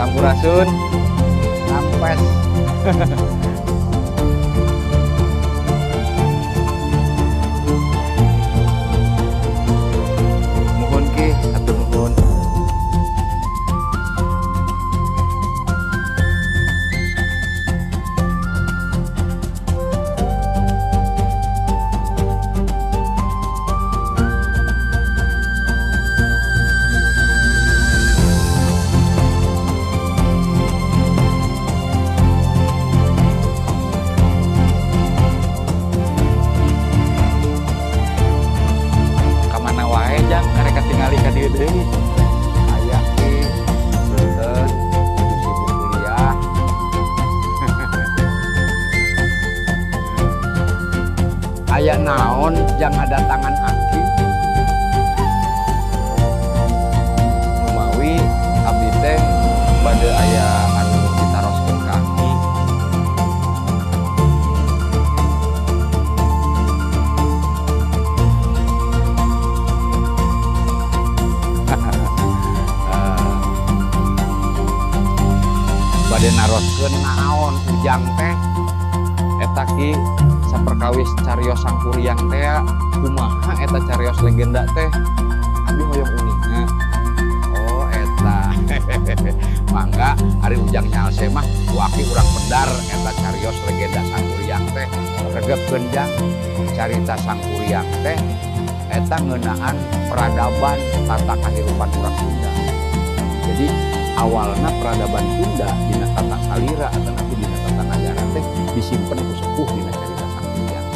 Sampurasun. Rampes. Muhun Ki, hatur nuhun. Kamana wae, Jang, karek katingali ka dieu deui? Aya, Ki, punten, kudu sibuk kuliah. Aya naon jang ngadatangan Aki? Numawi abdi teh bade aya anu ditaroskeun ka Aki. Eh, bade naroskeun naon Ujang teh? Eta Ki, saperkawis carios Sangkuriang teh, kumaha eta carios legenda teh? Abdi hoyong uninga. Oh, eta. Mangga, ari Ujang nyalse mah ku Aki urang pedar eta carios legenda Sangkuriang teh. Regepkeun, Jang, carita Sangkuriang teh eta ngeunaan peradaban tata kahirupan urang Sunda. Jadi awalna peradaban Sunda dina tata salira atau nanti dina tata nagara teh disimpen ku sepuh dina carita Sangkuriang.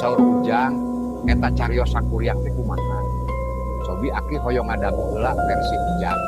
Saur Ujang, eta carios Sangkuriang teh kumaha? Cobi Aki hoyong ngadangu heula versi Ujang.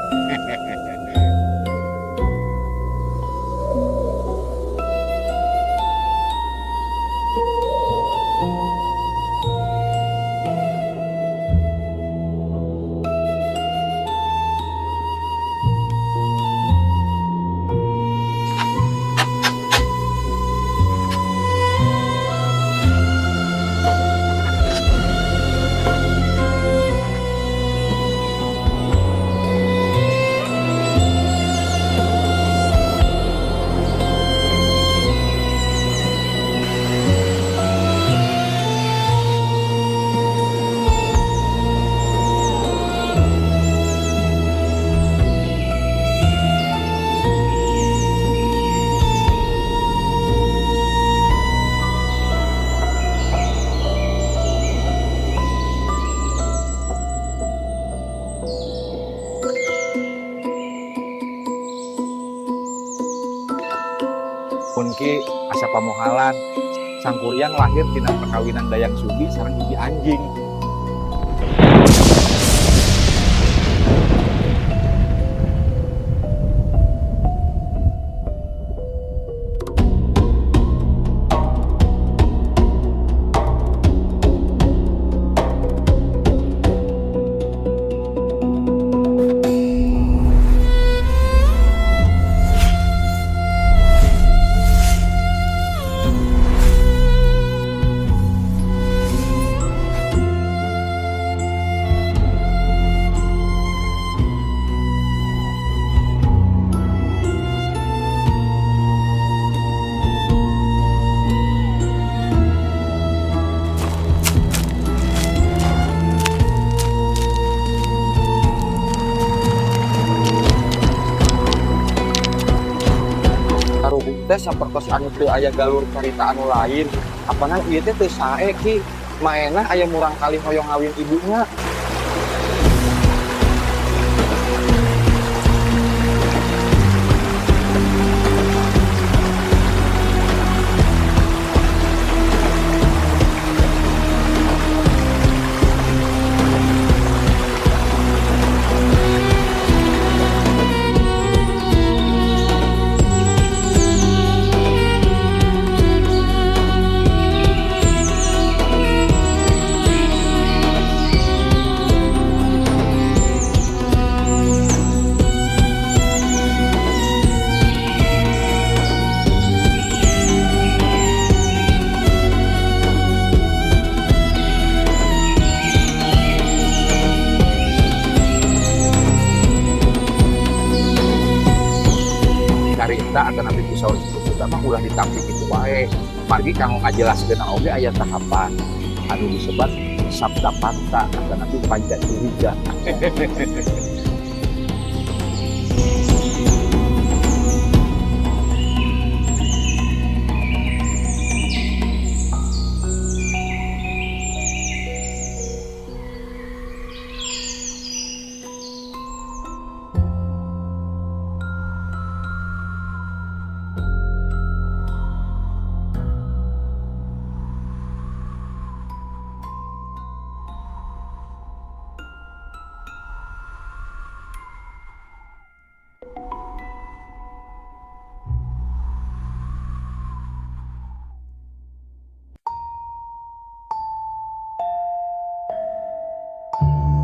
Asa pamohalan. Sangkuriang lahir tina perkawinan Dayang Sumbi sareng hiji anjing. Karuhun teh sapertos anu teu aya galur carita anu lain. Apanan ieu teh teu sae, Ki. Maenah aya murang kali hoyong ngawin ibunya. Carita atau nabi pisaur itu mah ulah ditampi kitu wae. Margi kanggo ngajelaskeun oge aya tahapan anu disebut Sabda Panta atau nabi Panca Curiga.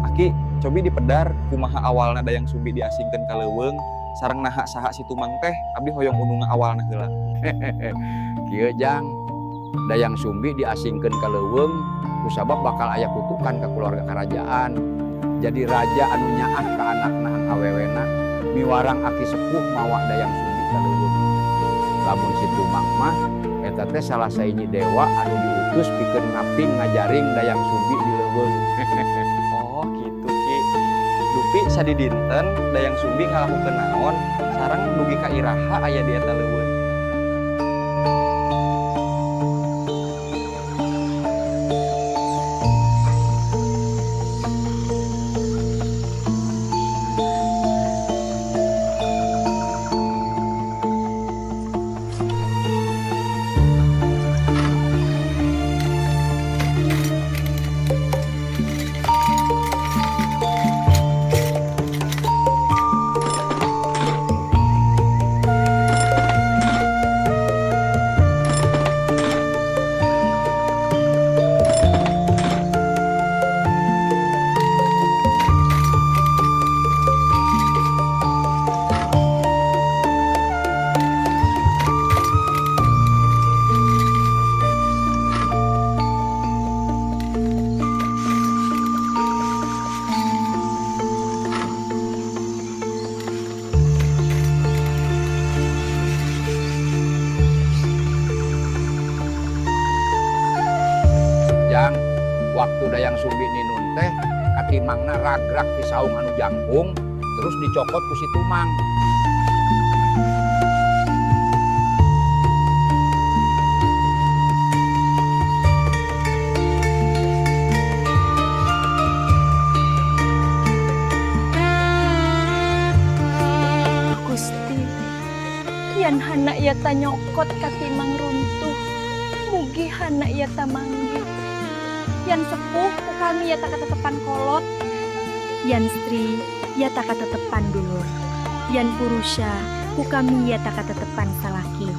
Aki, cobi dipedar kumaha awalna Dayang Sumbi diasingkeun ka leuweung sareng naha saha si Tumang teh, abdi hoyong ununga awalna heula. Kieu, Jang, Dayang Sumbi diasingkeun ka leuweung kusabab bakal aya kutukan ka keluarga kerajaan. Jadi raja anu nyaah ka anakna ang awewena miwarang aki sepuh mawa Dayang Sumbi ka leuweung. Lamun si Tumang mah eta teh salah sahiji dewa anu diutus pikeun ngaping ngajaring Dayang Sumbi di leuweung. Oh gitu, Ki. Dupi sadidinten Dayang Sumbi ngalakukeun naon sareng dugi ka iraha aya di eta leuweung? Jang, waktu Dayang Sumbi ninun teh katimangna ragrak di saung anu jangkung terus dicokot ku si Tumang. Gusti, yen hana ieu ta nyokot katimang runtuh. Kana yata manggih. Yan sepuh ku kami yata katetepan kolot. Yan stri yata katetepan dulur. Yan purusha ku kami yata katetepan salaki.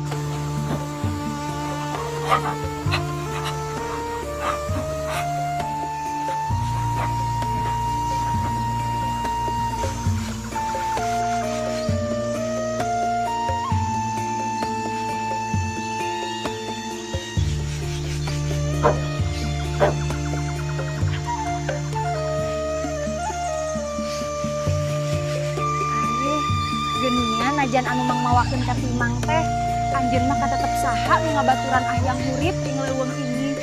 Areh, geuningan najan anu mangmawakeun ka timang teh, anjeun mah katetep saha nu ngabaturan ahyang hurip ing leuweung ini.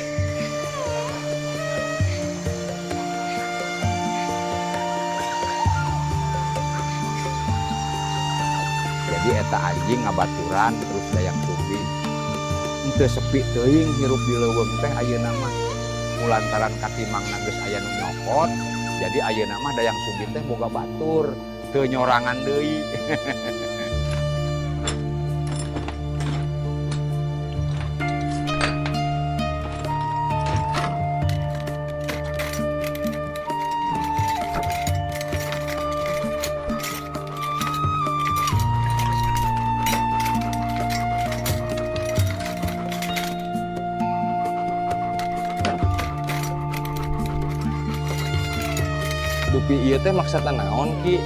Jadi eta anjing ngabaturan terus Dayang Sumbi. Henteu sepi teuing hirup di leuweung teh ayeuna mah. Kulantaran katimangna geus aya nu nyokot, jadi ayeuna mah Dayang Sumbi teh boga batur, teu nyorangan deui. Dupi ieu teh maksudna naon, Ki?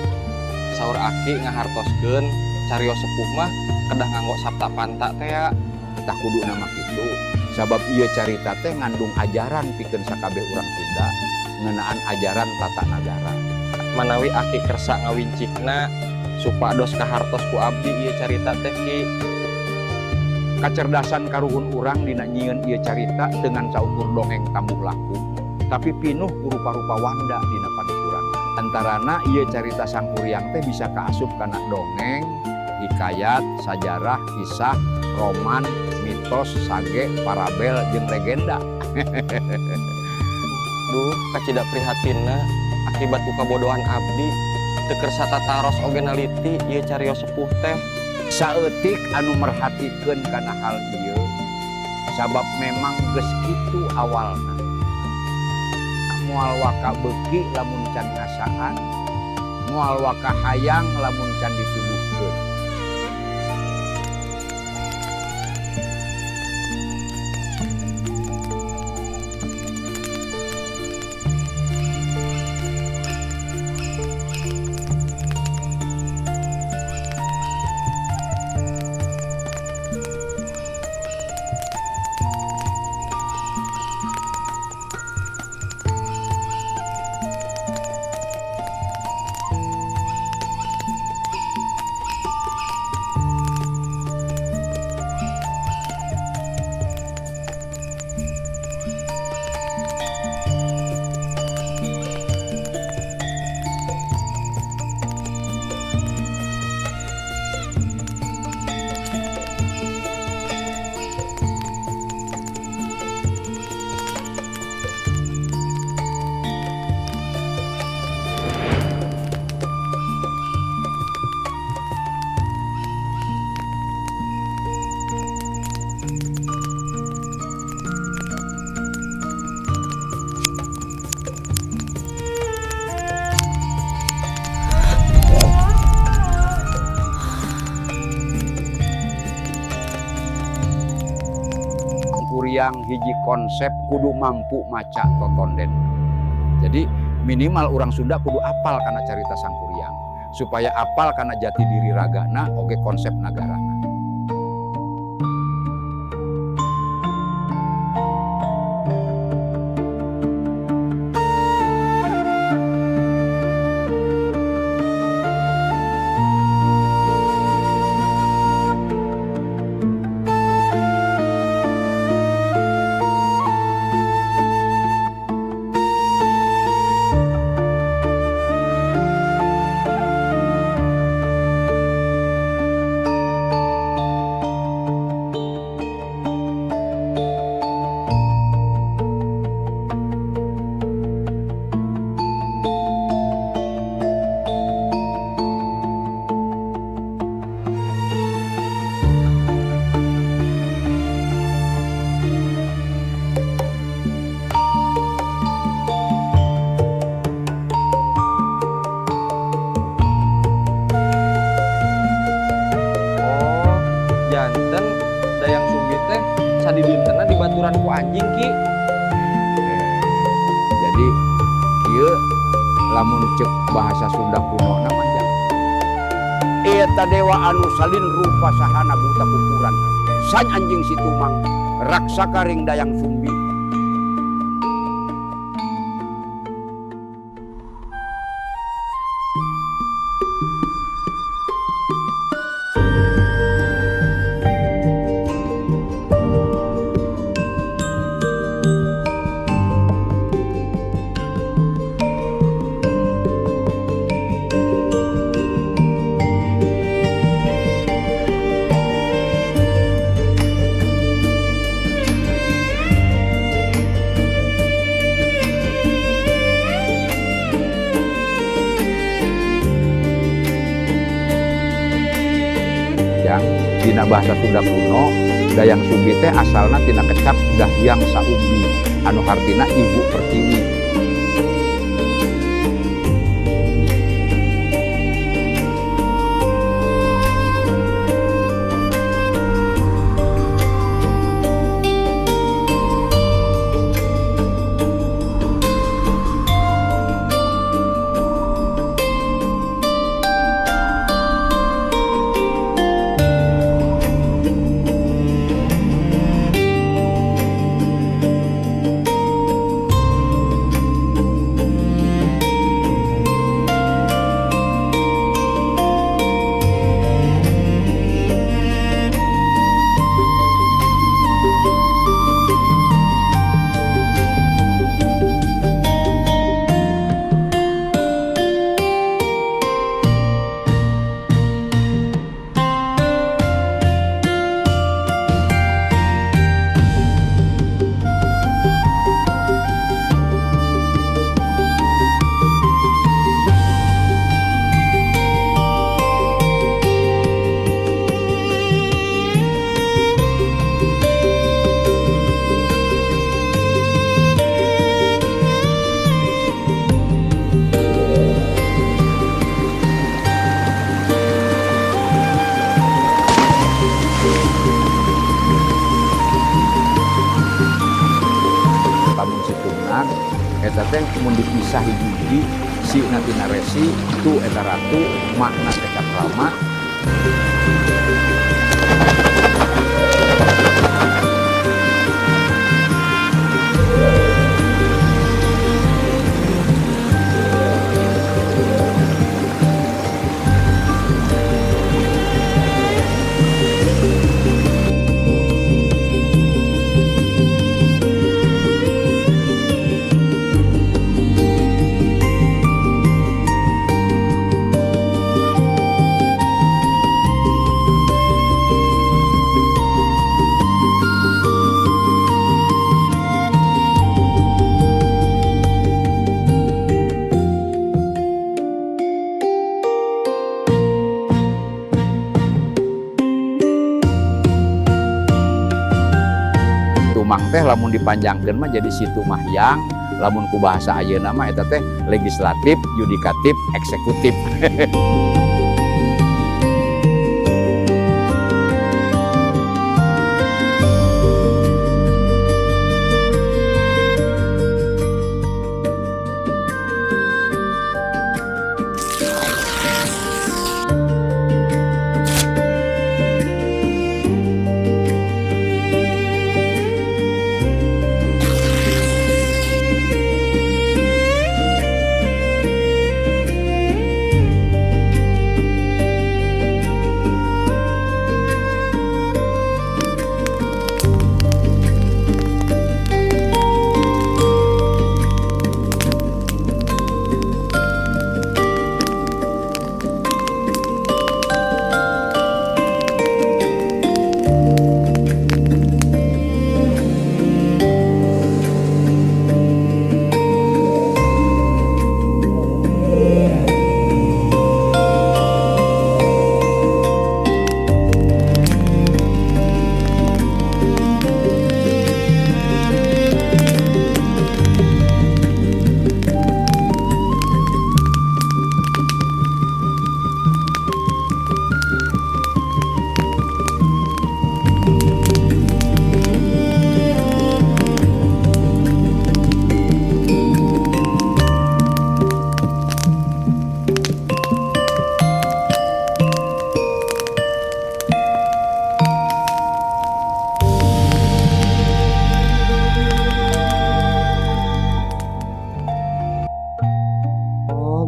Saur Aki ngahartoskeun carios sepuh mah kedah nganggo sapta panta teh ya. Tah kuduna mah kitu, sabab ieu carita teh ngandung ajaran pikeun sakabeh urang Sunda ngeunaan ajaran tata nagara. Manawi Aki kersa ngawincikna supados kahartos ku abdi ieu carita teh, Ki. Kacerdasan karuhun urang dina nyieun ieu carita dengan saukur dongeng tambuh laku, tapi pinuh ku rupa-rupa wanda dina panuturan. Antarana ieu carita Sangkuriang teh bisa kaasup kana dongeng, hikayat, sajarah, kisah, roman, mitos, sage, parabel, jeung legenda. Duh, kacida prihatinna akibat ku kabodohan abdi teu kersa tataros oge naliti ieu carios sepuh teh. Saeutik anu merhatikeun kana hal ieu, sabab memang geus kitu awalna. Moal waka beuki lamun can ngasaan, moal waka hayang lamun can dituduhkeun. Sangkuriang hiji konsep kudu mampu maca totonden. Jadi minimal orang Sunda kudu apal kana carita Sangkuriang supaya apal kana jati diri ragana oge konsep nagarana. Lamun cek bahasa Sunda kuno nama jang. Eta dewa anu salin rupa sahana buta kukuran. San anjing si Tumang, raksaka ring Dayang Sumbi. Dina bahasa Sunda kuno, Dayang Sumbi teh asalna tina kecap Dahyang Saumbi, anu hartina ibu pertiwi. Eta teh mun dipisah hiji-hiji si natina resi tu eta ratu makna teh kaprama. Tumang teh lamun dipanjangkeun mah jadi situ mahyang, lamun ku bahasa ayeuna mah eta teh legislatif, yudikatif, eksekutif.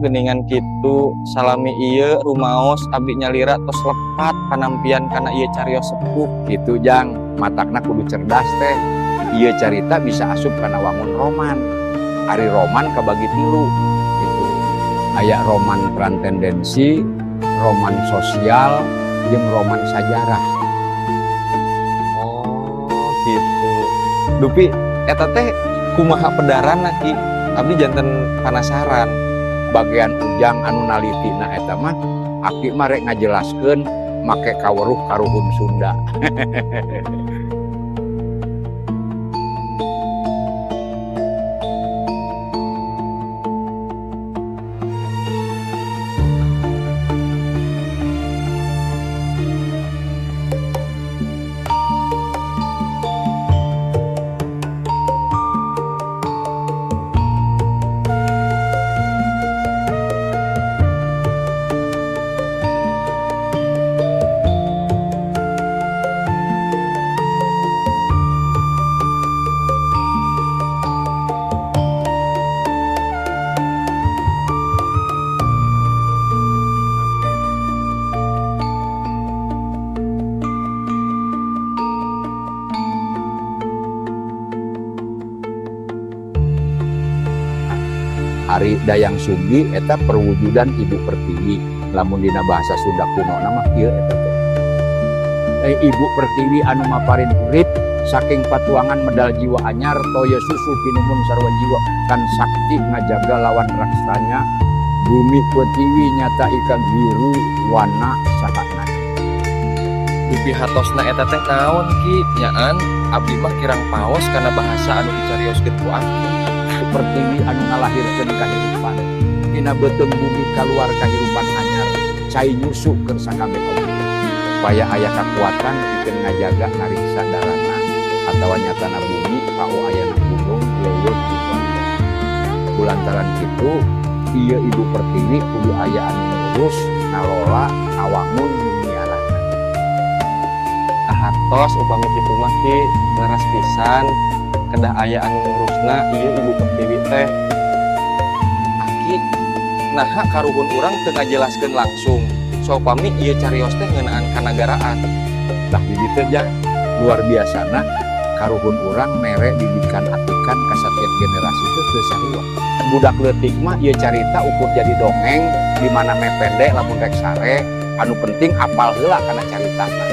Geuningan kitu salami ieu rumaos abdi nyalira tos lepat panampian kana ieu carios sepuh. Gitu, Jang, matakna kudu cerdas teh. Ieu carita bisa asup kana wangun roman. Ari roman kabagi tilu gitu. Aya roman transendensi, roman sosial, jeung roman sajarah. Oh, gitu. Dupi eta teh kumaha pedaranna, Ki? Abdi janten penasaran. Bagian Ujang anu nalitina eta mah aki mah rek ngajelaskeun make kaweruh karuhun Sunda. Ari Dayang Sumbi eta perwujudan Ibu Pertiwi. Lamun dina bahasa Sunda kuno nama kieu eta teh. Ibu Pertiwi anu maparin urip saking patuangan medal jiwa anyar, toya susu pinumun sarwa jiwa kan sakti ngajaga lawan raksanya bumi pertiwi nyata ikan biru wana saha. Dupi hatosna eta teh naon, Ki? Nyaan abdi mah kirang paos kana bahasa anu dicarioskeun ku aki. Pertiwi anu ngalahirkeun kahirupan, tina beuteung bumi kaluar kahirupan anyar, cai nyusu keur sakabeh oge supaya aya kakuatan pikeun ngajaga ngariksa darana atawa nyatana bumi pao ayana gunung, leuweung, jeung kulantaran kitu ieu Ibu Pertiwi kudu aya anu ngurus, ngalola, ngawangun, miarana. Hatos upami kitu mah, Ki, leres pisan kedah aya anu ngurusna ieu Ibu Pertiwi teh. Aki, naha karuhun urang teu ngajelaskeun langsung saupami ieu carios teh ngeunaan kanagaraan? Tah, di ditu, Jang, luar biasana karuhun urang mere didikan atikan ka setiap generasi teh teu sarua. Budak leutik mah ieu carita ukur jadi dongeng di mana mepende lamun rek sare, anu penting apal heula kana caritana.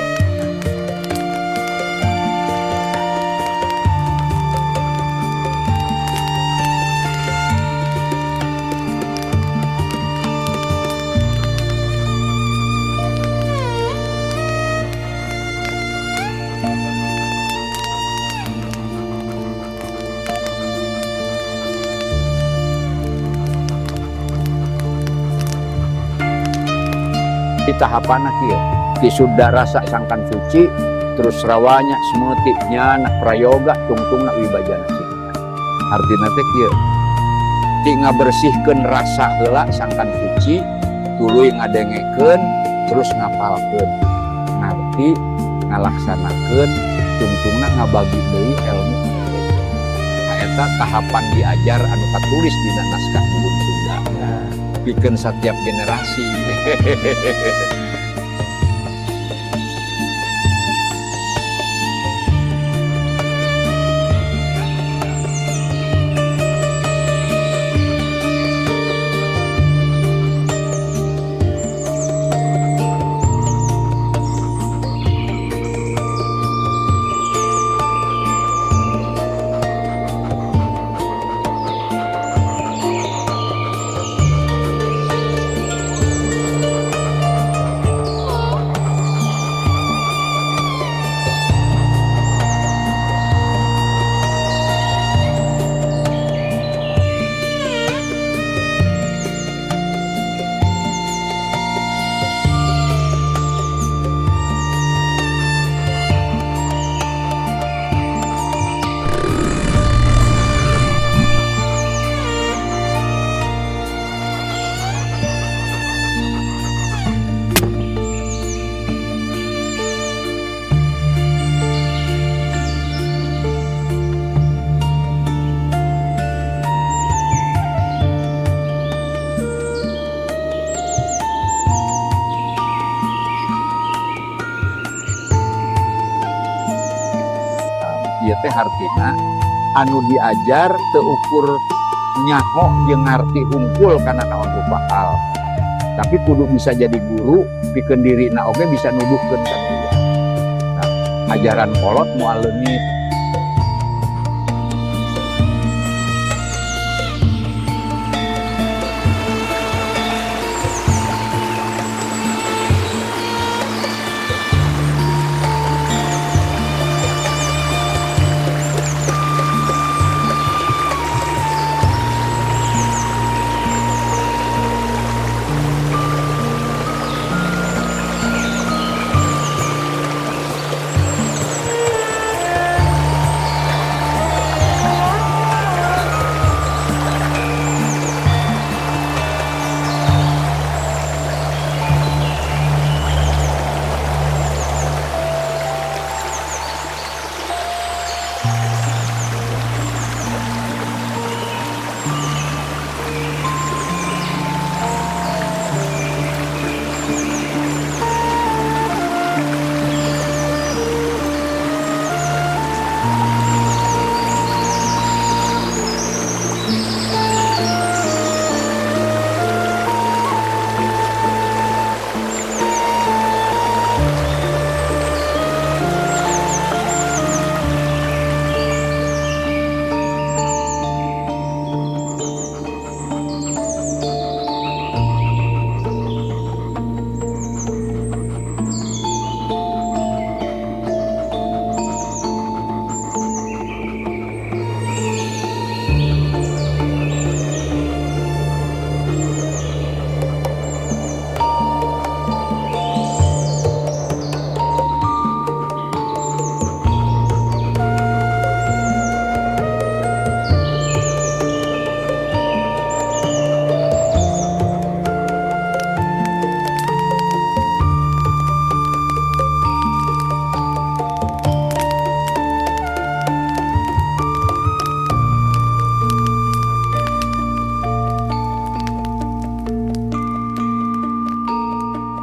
Di tahapan kieu di sudah rasa sangkan suci, terus rawanya semeuti nyana prayoga, tungtungna wibajana sihna. Artina teh kieu, ti ngabersihkeun rasa heula sangkan suci, tuluy ngadengekeun, terus ngapalkeun, ngarti, ngalaksanakeun, tungtungna ngabagi deui ilmu. Nah, eta tahapan diajar anu katulis dina naskah Buku Sunda pikeun setiap generasi. teh hartina anu diajar teu ukur nyaho jeung ngarti hungkul kana naon rupa hal, tapi kudu bisa jadi guru pikeun dirina oge bisa nuduhkeun ka nu liya. Nah, ajaran kolot moal leungit.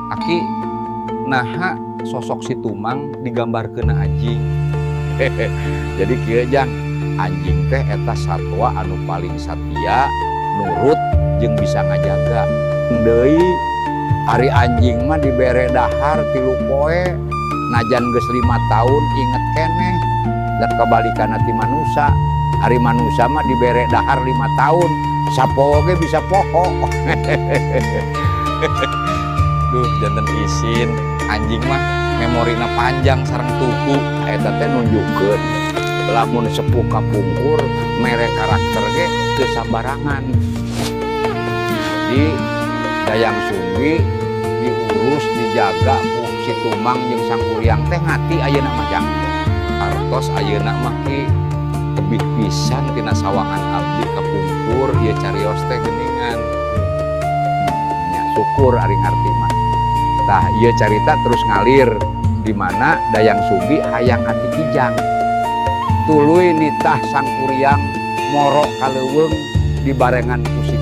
Aki, naha sosok si Tumang digambarkeun anjing? Jadi kieu, Jang, anjing teh eta satwa anu paling satia, nurut jeung bisa ngajaga. Deui, ari anjing mah dibere dahar 3 poe, najan geus 5 tahun inget keneh. Dan kebalikanna ti manusa, ari manusa mah dibere dahar 5 tahun sapoe ge bisa poho. Duh, janten isin. Anjing mah memorina panjang sareng tuku. Eta teh nunjukkeun lamun sepuh kapungkur mere karakter ge teu sambarangan. Di Dayang Sumbi diurus, dijaga ku si Tumang jeung Sangkuriang teh ngati ayeuna mah, Jang. Artos ayeuna mah, Ki, tebih pisan tina sawangan abdi kapungkur ieu carios teh geuningan. Nya, syukur ari ngarti mah. Tah, ieu carita terus ngalir di mana Dayang Sumbi hayang ati Kijang. Tuluy nitah Sangkuriang moro ka leuweung dibarengan ku si